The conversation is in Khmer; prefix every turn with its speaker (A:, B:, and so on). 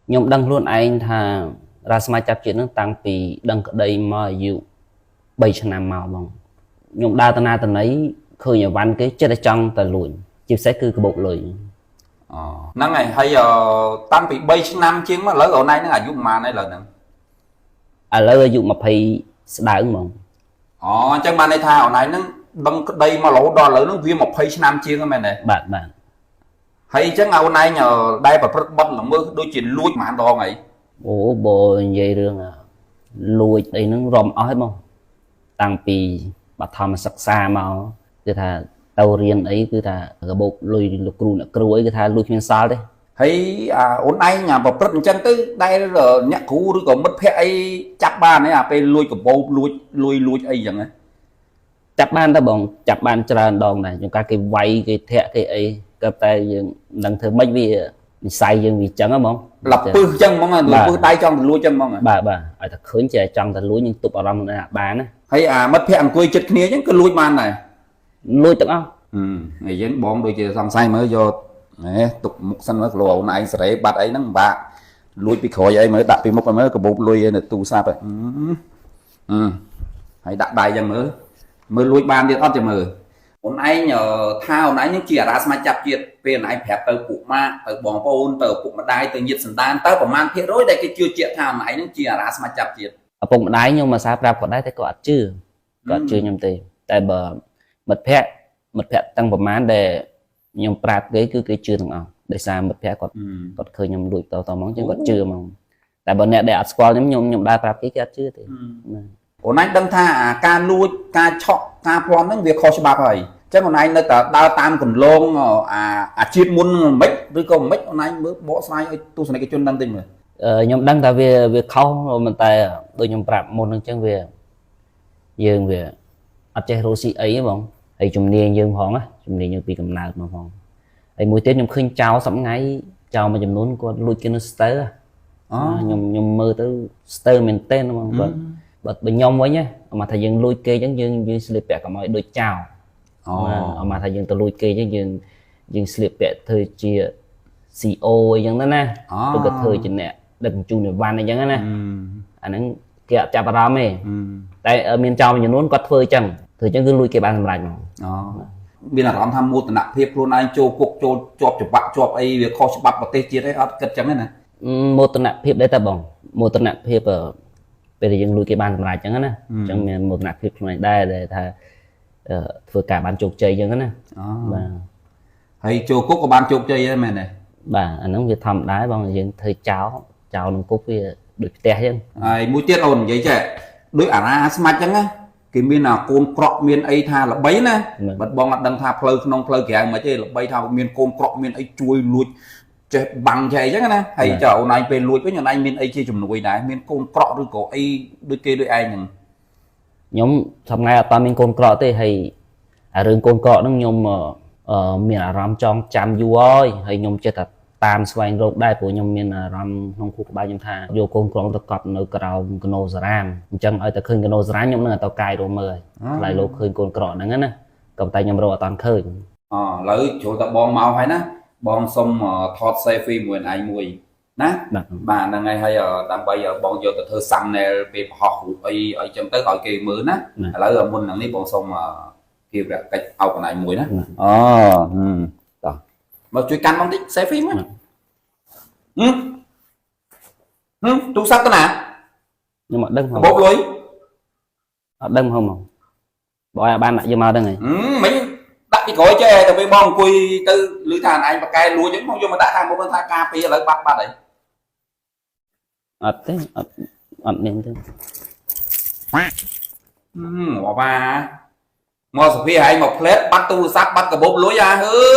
A: ខ្ញុំដឹងខ្លួនឯងថារាស្មាចាប់ជាតិនឹងតាំងពីដឹងក្តីមកអាយុ3ឆ្នាំមកបងខ្ញុំដើរតាណាតណីឃើញអីវ៉ាន់គេចិត្តតែចង់តែលួចជាពិសេសគឺកាបូបលុយ
B: អូហ្នឹងហើយហើយតាំងពី3ឆ្នាំជាងមកឥឡូវអូនឯងហ្នឹងអាយុប៉ុន្មានហើយឥឡូវហ្នឹង
A: ឥឡូវអាយុ20ស្ដើងហ្មង
B: អូអញ្ចឹងបានន័យថាអូនឯងហ្នឹងដឹងក្តីមករហូតដល់ឥឡូវហ្នឹងវា20ឆ្នាំជាងហ្នឹងមែនទេ
A: បាទបាទ
B: ហើយអញ្ចឹងអូនឯងដែលប្រព្រឹត្តបទល្មើសដូចជាលួចប៉ុន្មានដងហើយ
A: អូបើនិយាយរឿងលួចអីហ្នឹងរំអស់ហើយបងតាំងពីបឋមសិក្សាមកគឺថាទៅរៀនអីគឺថាកាបូបលុយលោកគ្រូអ្នកគ្រូអីគឺថាលួចគ្មានសល់ទេ
B: ហើយអាអូនឯងអាប្រព្រឹត្តអញ្ចឹងទៅដែលអ្នកគ្រូឬក៏មិត្តភ័ក្តិអីចាប់បានទេអាពេលលួចកាបូបលួចលួយលួចអីអញ្ចឹងហ៎
A: ចាប់បានតើបងចាប់បានច្រើនដងដែរជួនកាលគេវាយគេធាក់គេអីក៏តែយើងមិនដឹងធ្វើម៉េចវានិស័យយើងវាអញ្ចឹងហ៎បង
B: លពឹសអញ្ចឹងហ្មងលពឹសដៃចង់ទៅលួចអញ្ចឹងហ្មង
A: បាទបាទឲ្យតែឃើញចេះចង់តែលួចយើងទប់អារម្មណ៍នឹងបានណា
B: ហើយអាមិត្តភ័ក្តិអង្គុយចិត្តគ្នាអញ្ចឹងក៏លួចបានដែរ
A: លួចទាំងអស់
B: ហើយយើងបងដូចជាសង្ស័យមើលយកណែទុកមុខសិនមើលគីឡូអូនឯងសេរីបាត់អីហ្នឹងពិបាកលួចពីក្រោយអីមើលដាក់ពីមុខឲ្យមើលកាបូបលុយឯនៅទូរស័ព្ទហ៎អឺហើយដាក់ដៃចឹងមើលមើលលួចបានទៀតអត់ចាំមើលអូនឯងថាអូនឯងនឹងជាអារាស្មាចាប់ជាតិពេលអូនឯងប្រាប់ទៅពួកម៉ាក់ទៅបងប្អូនទៅឪពុកម្ដាយទៅញាតិសន្តានទៅប្រមាណភាគរយដែលគេជឿជាក់ថាអូនឯងនឹងជាអារាស្មាចាប់ជាតិ
A: ឪពុកម្ដាយខ្ញុំមកសារប្រាប់គាត់ដែរតែគាត់អត់ជឿគាត់អត់ជឿខ្ញុំទេតែបើមិត្តភ័ក្តិមិត្តភ័ក្តិតាំងប្រមាណដែលខ្ញុំប្រាប់គេគឺគេជឿទាំងអស់ដោយសារមិត្តភ័ក្តិគាត់គាត់ឃើញខ្ញុំលួចតតហ្មងចឹងគាត់ជឿហ្មងតែបើអ្នកដែលអត់ស្គាល់ខ្ញុំខ្ញុំខ្ញុំដើរប្រាប់គេគេអត់ជឿទេណា
B: អូនឯងដឹងថាអាការលួចការឆក់ការប្លន់ហ្នឹងវាខុសច្បាប់ហើយអញ្ចឹងអូនឯងនៅតែដើរតាមកន្លងអាអាជាតិមុនហ្នឹងមិនឬក៏មិនអូនឯងមើលបកស្រាយឲ្យទស្សនិកជនដឹងតិចមើល
A: ខ្ញុំដឹងថាវាវាខុសប៉ុន្តែដូចខ្ញុំប្រាប់មុនហ្នឹងចឹងវាយើងវាអត់ចេះរកស៊ីអីទេបងហើយជំនាញយើងផងណាជំនាញយើងពីកំណើតមកផងហើយមួយទៀតខ្ញុំឃើញចោលសប្ងៃចោលមួយចំនួនគាត់លួចគេនៅស្ទើរ
B: អូ
A: ខ្ញុំខ្ញុំមើលទៅស្ទើរមែនទែនហ្មងគាត់បើបើខ្ញុំវិញណាអមថាយើងលួចគេចឹងយើងយើងស្លៀកពាក់កុំឲ្យដូចចោល
B: អូ
A: អមថាយើងទៅលួចគេចឹងយើងយើងស្លៀកពាក់ធ្វើជា CO អីចឹងទៅណា
B: អូ
A: ឬក៏ធ្វើជាអ្នកដឹកជញ្ជូនអីវ៉ាន់អីចឹងណាអាហ្នឹងគេអត់ចាប់អារម្មណ៍ទេតែមានចោលមួយចំនួនគាត់ធ្វើចឹងធ្វើចឹងគឺលួចគេបានសម្រេចហ្មង
B: អូមានអារម្មណ៍ថាមោទនភាពខ្លួនឯងចូលគុកចូលជាប់ច្បាក់ជាប់អីវាខុសច្បាប់ប្រទេសជាតិអីអត់គិតចឹងទេណា
A: មោទនភាពដែរតាបងមោទនភាពពេលដែលយើងលួចគេបានសម្រេចចឹងណាអញ្ចឹងមានមោទនភាពខ្លួនឯងដែរដែលថាធ្វើការបានជោគជ័យចឹងណា
B: អូ
A: បាទ
B: ហើយចូលគុកក៏បានជោគជ័យដែរមែនទេ
A: បាទអាហ្នឹងវាធម្មតាបងយើងធ្វើចោលចោលក្នុងគុកវាដូចផ្ទះចឹង
B: ហើយមួយទៀតអូននិយាយចេះដូចអារាស្មាច់ចឹងណាគេមានអាកូនក្រក់មានអីថាល្បីណាបាត់បងអត់ដឹងថាផ្លូវក្នុងផ្លូវក្រៅមិនទេល្បីថាមានកូនក្រក់មានអីជួយលួចចេះបាំងចេះអីចឹងណាហើយចុះអូនឯងពេលលួចវិញអូនឯងមានអីជាជំនួយដែរមានកូនក្រក់ឬក៏អីដូចគេដូចឯងហ្នឹង
A: ខ្ញុំថ្ងៃអត់តាមានកូនក្រក់ទេហើយអារឿងកូនក្រក់ហ្នឹងខ្ញុំមានអារម្មណ៍ចងចាំយូរហើយហើយខ្ញុំចេះតែតាមស្វែងរកដែរព្រោះខ្ញុំមានអារម្មណ៍ក្នុងខួរក្បាលខ្ញុំថាយកកូនក្រក់ទៅកប់នៅក្រោមកណូសារ៉ាមអញ្ចឹងឲ្យតែឃើញកណូសារ៉ាមខ្ញុំនឹងឲ្យទៅកាយរកមើលហើយខ្លាចលោកឃើញកូនក្រក់ហ្នឹងណាក៏ប៉ុន្តែខ្ញុំរកអត់តាន់ឃើញ
B: អូឥឡូវចូលតែបងមកហើយណាបងសុំថត selfie មួយឯងមួយណា
A: បាទ
B: បាទហ្នឹងហើយហើយដើម្បីបងយកទៅធ្វើ thumbnail ពេលបង្ហោះរូបអីអីចឹងទៅឲ្យគេមើលណាឥឡូវមុនហ្នឹងនេះបងសុំភារកិច្ចអោបកន្លែងមួយណាអូតោះមកជួយកាន់បងតិច selfie មួយហឹមហឹមទូរស័ព្ទទៅណា
A: ខ្ញុំអត់ដឹងហង
B: បោកលុយ
A: អត់ដឹងហងមកបើឲ្យបានដាក់យកមកដឹងហើយ
B: មិញដាក់ពីក្រោយចេះតែពេលបងអង្គុយទៅឮថាឯងបកកែលួចចឹងមកយកមកដាក់ខាងមុខថាការពារឥឡូវបាត់បាត់ហើយ
A: អត់ទេអត់អត់មានទេ
B: បាបាមកសុភាឯងមកផ្លែតបាត់ទូរស័ព្ទបាត់កាបូបលុយអាអើ